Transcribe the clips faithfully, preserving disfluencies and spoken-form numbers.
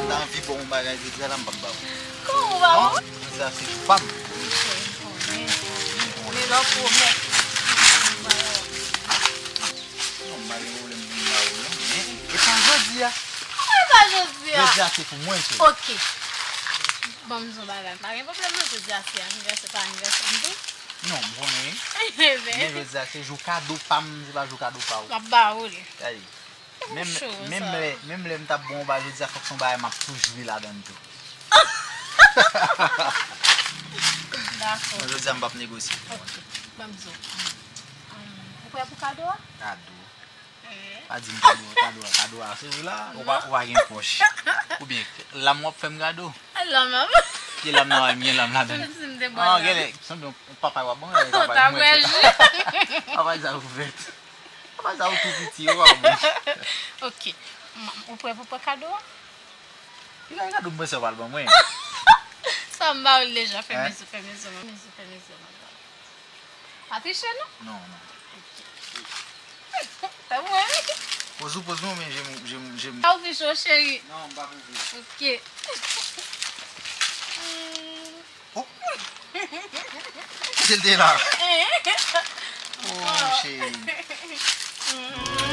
Anvi ba w yon bagay jodi a la, m p ap ba w. Kòman w pa ba m? Non, jodi a se jou pa m. M konnen, m konnen. Men lè w pwomèt. Non, m pa gen pwoblèm pou m ba w, non. Men, e pa jodi a. Kòman e pa jodi a? Jodi a se pou mwen, cheri. Ok. Ban m di w bagay. M pa gen pwoblèm, non, jodi a se anivèsè, pa anivèsè m tou. Non, m konnen. Men jodi a se jou kado pa m, se pa jou kado pa w. M ap ba ou li. Gade. Menm, menm lè, menm lè m t ap bon ba jodi a, fòk se yon bagay m ap tou jwe ladan l tou. Dakò. Men jodi a, m p ap negosye. Ok. Ban m di w. Ou prè pou kado a? Kado. Pa di m kado, kado a, kado a. Se vre la, ou pa, ou pa gen pòch. Oubyen, lam w ap fè m kado? Lam nan. Ki lam nan, m gen lam ladan. Menm si m te bwè lam. Gen lè, sanble yon papay w ap ban, papay mwen. Papay sa ouvèt. Papay sa ou tou piti, ou pa bon. Ok. Ou prè pou pran kado a? Ki bagay kado m panse w pral ban mwen? Sa m ba ou l deja, fèmen zye, fèmen zye, fèmen zye, fèmen zye. Pa triche, non? Non, non. Fè mwen ri. Poz ou, poz ou, men je m, je m, je m. Pa ouvri cho, cheri. Non, m pa ouvri. Ok. Oh. Kote l te la? Oh, cheri.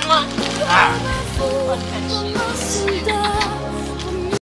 Ah. Bonne fête, chérie.